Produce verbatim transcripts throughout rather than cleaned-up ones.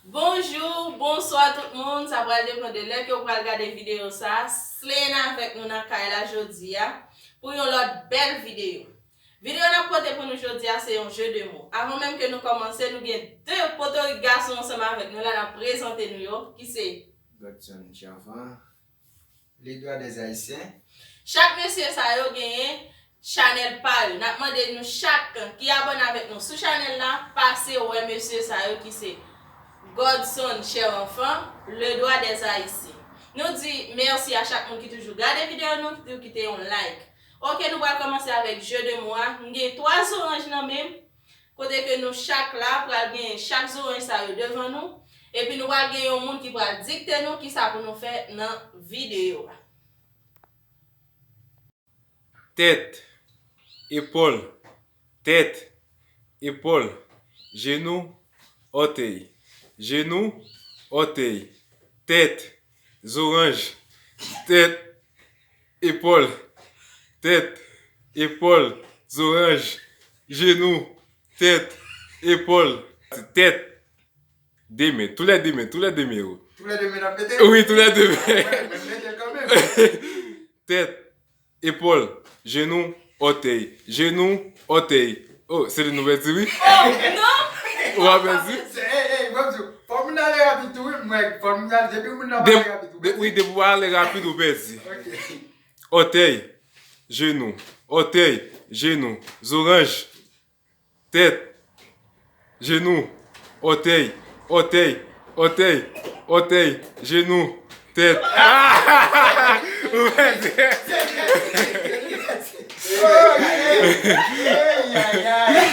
Bonjou, bonswa tout moun. Sa pral depann de lè ke w pral gade videyo sa. Slay avèk nou nan kay la jodi a pou yon lòt bèl videyo. Videyo n ap pote pou nou jodi a se yon jeu de mots. Avan menm ke nou kòmanse, nou gen de potorik gason ansanm avèk nou la, n ap prezante nou yo, ki se Godson Chavan. Les droits des Haïtiens. Chak mesye sa yo genyen chanèl pa yo. N ap mande nou chak ki abòne avèk nou sou chanèl la, pase wè mesye sa yo ki se Godson Cher Enfant, Les droits des Haïtiens. Nou di mèsi a chak moun ki toujou gade videyo nou, ki toujou kite yon like. Ok, nou pral kòmanse avèk jeu de mots a. M gen twa zoranj nan men m. Kote ke nou chak la pral gen chak zoranj sa yo devan nou. Epi nou pral gen yon moun ki pral dikte nou kisa pou nou fè nan videyo a. Tèt, epòl, tèt, epòl, jenou, òtèy, jenou, òtèy, tèt, zoranj, tèt, epòl, tèt, epòl, zoranj, jenou, tèt, epòl, tèt, de men, tou lè de men, tou lè de men yo. Tou lè de men n ap mete? Wi, tou lè de men. Mwen, mwen mete l kanmenm. Tèt, epòl, jenou, òtèy, jenou, òtèy. Oh, se li nou pèdi, wi. Oh, non! Ou pa pèdi? Se, ey, ey, ban m di w, fò moun nan ale rapid tou, wi, mwen, fò moun nan, depi moun nan pa ale rapid, ou pèdi. Wi, depi w ale rapid, ou pèdi. Ok. Òtèy, jenou, òtèy, jenou, zoranj, tèt, jenou, òtèy, òtèy, òtèy, òtèy, jenou, tèt. Ou pèdi.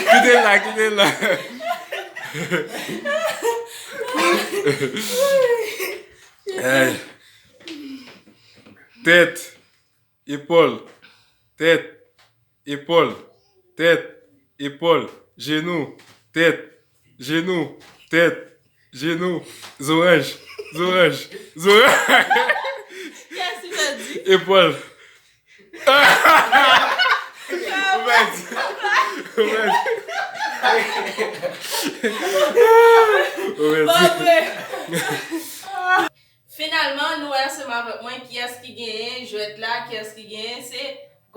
Kite l la, kite l la. Ay. Tèt, epòl, tèt, epòl, tèt, epòl, jenou, tèt, jenou, tèt, jenou, zoranj, zoranj, zoranj. Kiyès ki pèdi? Epòl. Ou pèdi. Ou pèdi. Ou pèdi. Pa vre. Finalman, nou wè ansanm avèk mwen kiyès ki genyen jwèt la, kiyès ki genyen, se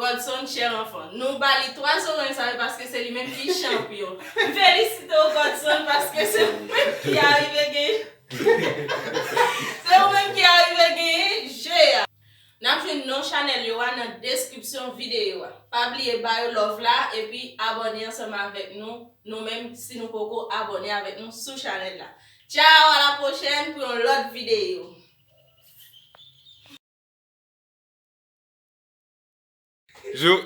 Godson Cher Enfant. Nou ba li twa zoranj sa yo paske se li menm ki chanpyon. M felisite w, Godson, paske se ou menm ki arive genyen. Se ou menm ki arive genyen je a. N ap jwenn non chanèl yo a nan deskripsyon videyo a. Pa bliye ba yo love la epi abòne ansanm avèk nou, nou menm si nou poko abòne avèk nou sou chanèl la. Tchao, à la prochaine pou yon lòt videyo. Jou.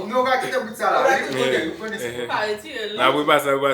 Nou ka kite bout sa la. Wi, wi, wi. Pa retire l non. N ap repase, repase.